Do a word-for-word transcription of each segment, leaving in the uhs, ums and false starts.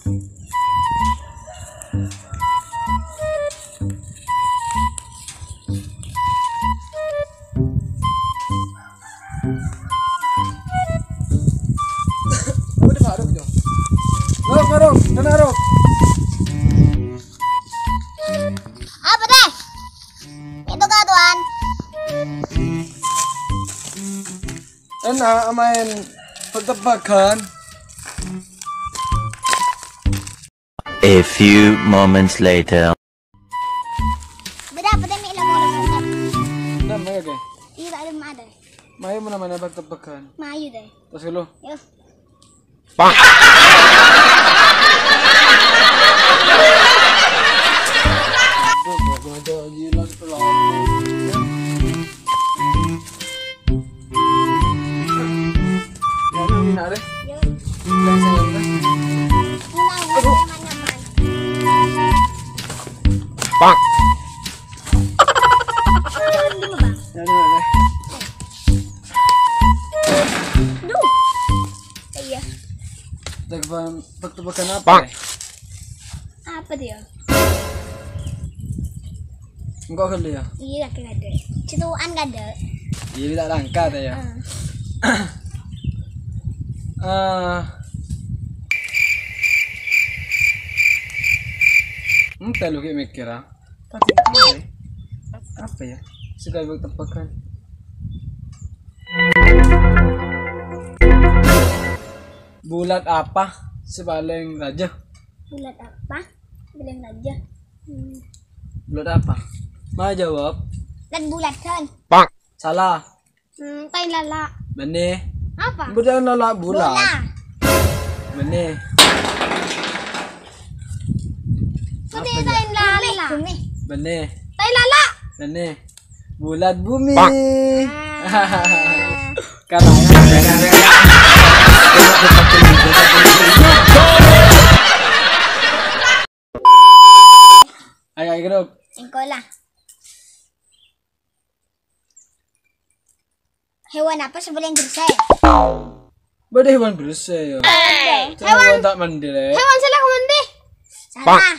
Udah, Pak, Ruk, yo. Ruk, Ruk, kena, Ruk. Apa, teh? Itu kah, Tuan? Enak main tebak-tebakan. A few moments later. Bâdâ apa, teh, Mi', la molè, teh? Nambah ya, Kè? Iyâ, tak ada, ada. Mayu mana-mana tebak-tebakan. Mayu, teh. Terus dulu. Yo. Aduh, gua aja gila, terlalu. Ya, lu minta deh. Yo. Yang saya minta. Pulang, aduh, nyaman-nyaman. Pak. Turun dulu, Bang. Ya, dulu deh. Duh. Iya. Tebak-, tebak-tebakan apa, Pak? Teh? Apa dia? Engko' kali ya? Iya, lagi ada. Cituan kan ada. Iya, tak langka teh ya. Heeh. Ah. Ente lu kayak mikir, ah. Tadi apa ya? Apa ya? Suka tebak-tebakan. Bulat apa sè palèng rajâ? Bulat apa? Palèng rajâ. Hmm. Bulat apa? Ma jawab. Lan bulat kan? Salah. Hmm, tai lala'. Bânnè. Apa? Bukan lala', bulat. Bola. Bânnè. Apa dia? Tai lala'. Bumi. Bânnè. Tai lala'. Bânnè. Bulat bumi. Ah. Kalah. Ayo, ayo, grup. Engko' lah. Hewan apa sè palèng bersè? Bâdâ hewan bersè, ya. Hewan. Hewan tak mandi, lè. Hewan sè la mandi. Salah.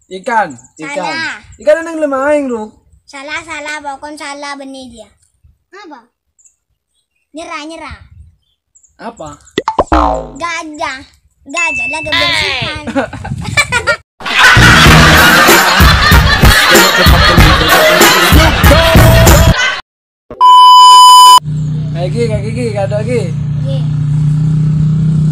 Ikan, ikan. Salah. Ikan neng lemaing, Ruk. Salah, salah, pokon salah bânnè dia. Apa? Nyerah, nyerah. Apa? Gajah. Gajah lagi bersihan. Lagi, lagi, lagi, ada lagi. Iya.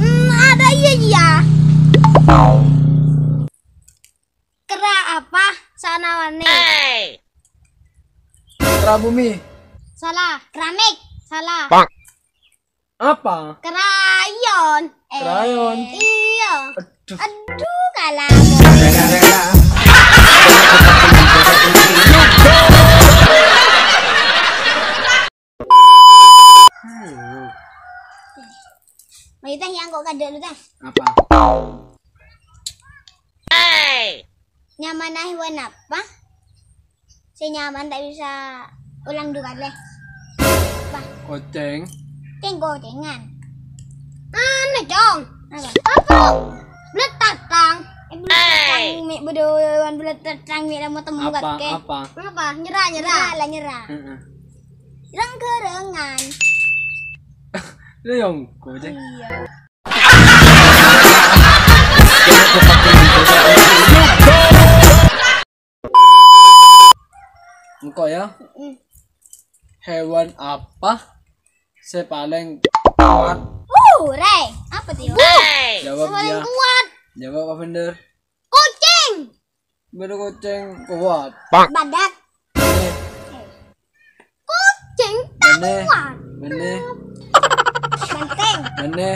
Hmm, ada iya, iya. Kera apa? Sana warni. Kera bumi. Salah. Keramik. Salah. Apa? Krayon. Eh, krayon. Iya. Aduh. Aduh, kalah. Ayo. Ayo, teh, yang kok kadek lu, teh. Apa? Nyamana hewan apa? Sè nyaman ta' bisa olang du kalè. Apa? Kocèng. Kèng kocèngan. Aneh, Cong. Apa? Apa? Blet tatang. Eh, blet tatang, mè' bâdâ hewan blet tatang, mè' la mau temu kakè. Apa? Apa? Nyerah, nyerah. Nyerah lah, nyerah. Heeh. Reng-kerengan. Lu yang kocèng. Iya. Engko' ya. Mm-mm. Hewan apa sè palèng kuat? Uh, Rey. Apa tuh? Jawab dia. Sè palèng kuat. Jawab apa bener? Kucing. Bâdâ kocèng kuat. Badak. Bânnè. Kocèng kuat. Bânnè. Bânnè. Banteng. Bânnè.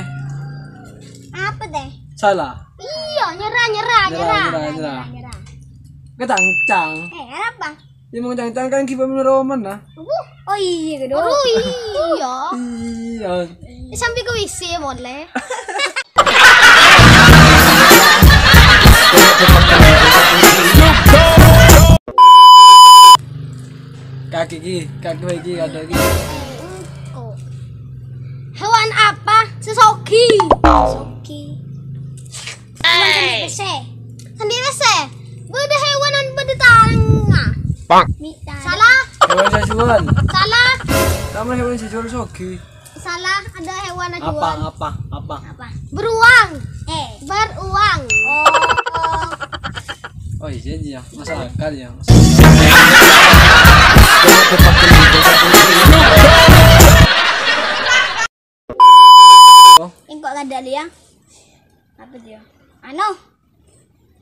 Apa teh? Salah. Iya, nyerah, nyerah, nyerah, nyerah, nyerah, nyerah, nyerah. Kacangcang. Eh, apa? Ya, mau kacangcang kan ghi' bâ' roman, nah. Uh, oh iya, gitu. Oh iya. Iya. Sampai ke W C, boleh. Kaki ki, kaki lagi ada lagi. Engko'. Hewan apa sè soghi? Soghi. Salah. Hewan sè èjhuwâl. Salah. Sampè' hewan sè èjhuwâl soghi. Salah, ada hewan apa, apa, apa? Apa? Beruang. Eh. Beruang. Oh. Oh, iya, iya. Masuk akal, ya. Masuk akal. Engko' kadhâ' lè, ya. Apa dia? Anu.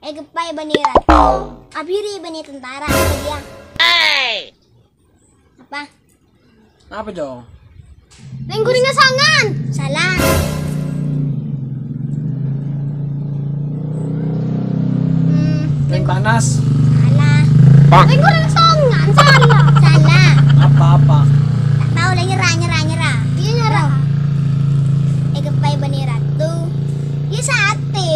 Èghâbây bânnè ratu. Abhiri bânnè tentara. Apa dia? Apa? Apa, Jo? Lèng ghurèngnga sèngan. Salah. Hmm. Lèng panas. Salah. Lèng ghurèngnga sèngan. Salah. Salah. Apa, apa? Ta' tao lè, nyerah, nyerah, nyerah. Iyâ, nyerah. Èghâbây bânnè ratu. Iyâ, satè.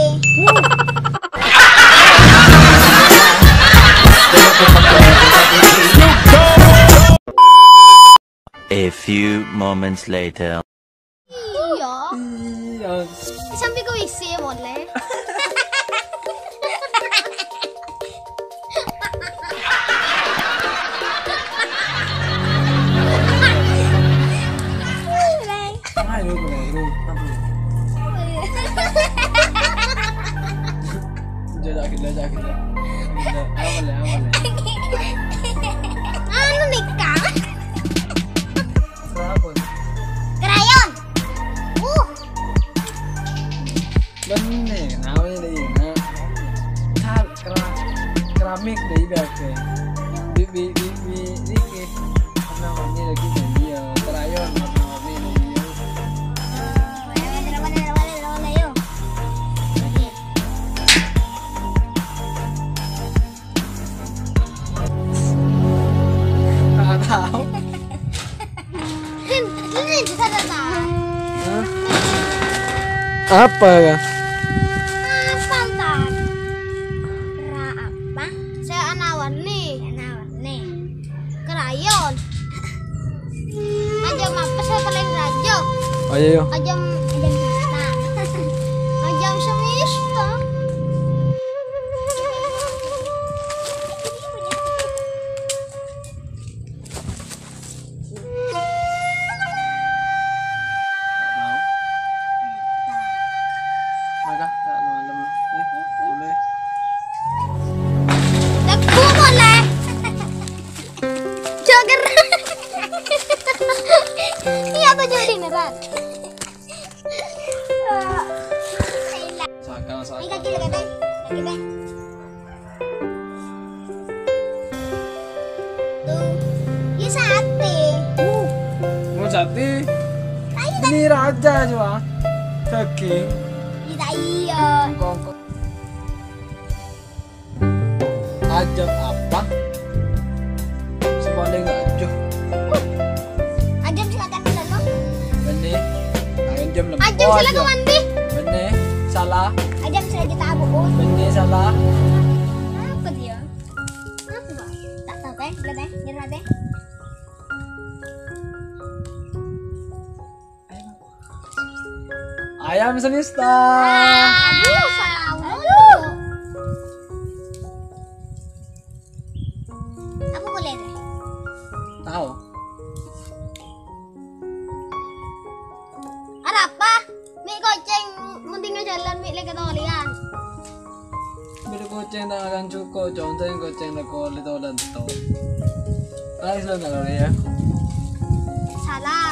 A few moments later. Iyâ. Iyâ. Sampè' ko isi molè. Ayo, bro, bro. Apa? Jajak kita, jajak kita. Apa le, apa le? Anu nikah. Apa? Krayon. Uh. Bânnè, kenapa ini, nak? Kal-, kera-, keramik deh, ibaratnya. Bi-, bi-, bi-, bi-, ini. Warna-warni lagi, iya, krayon warna-warni lagi, iya. Nggak tahu. Rin, ini juga ada, Tan. Hah? Apa ya? Apa, Tan? Ra apa? Sè ana warni. Sè ana warni. Krayon. Ajâm apa sè palèng rajâ? Oh, iya, iya. Ajâm, ajâm semesta. Ajâm semesta. Maka, tak malam. Eh, boleh. Lagu boleh. Jogger. Iya, apa jadi beneran? Sakal, sakal. Ini kaki lagi, Teh. Kaki, Teh. Tuh. Ini sate. Mau sate? Ayo, Teh. Ini raja, coba. Daging. Kita iya. Kongkong. Ajâm apa sè palèng rajâ? Ajâm sè lakar mèlolo. Bânnè. Ajâm sè lakar mandi. Bânnè. Salah. Ajâm sè lakar tabu'un. Bânnè, salah. Apa dia? Apa, Pak? Tak tahu, Teh. Udah, Teh. Nyerah, Teh. Ayam semesta. Aduh, salah mulu. Apa boleh, Teh? Tahu. Arapa? Mè' kocèng mendingan jalan, mè' lè katolèyan. Bâdâ kocèng ta' ngakan jhuko', contèng kocèng la kolè to lento. Ayo, salam dulu ya. Salah.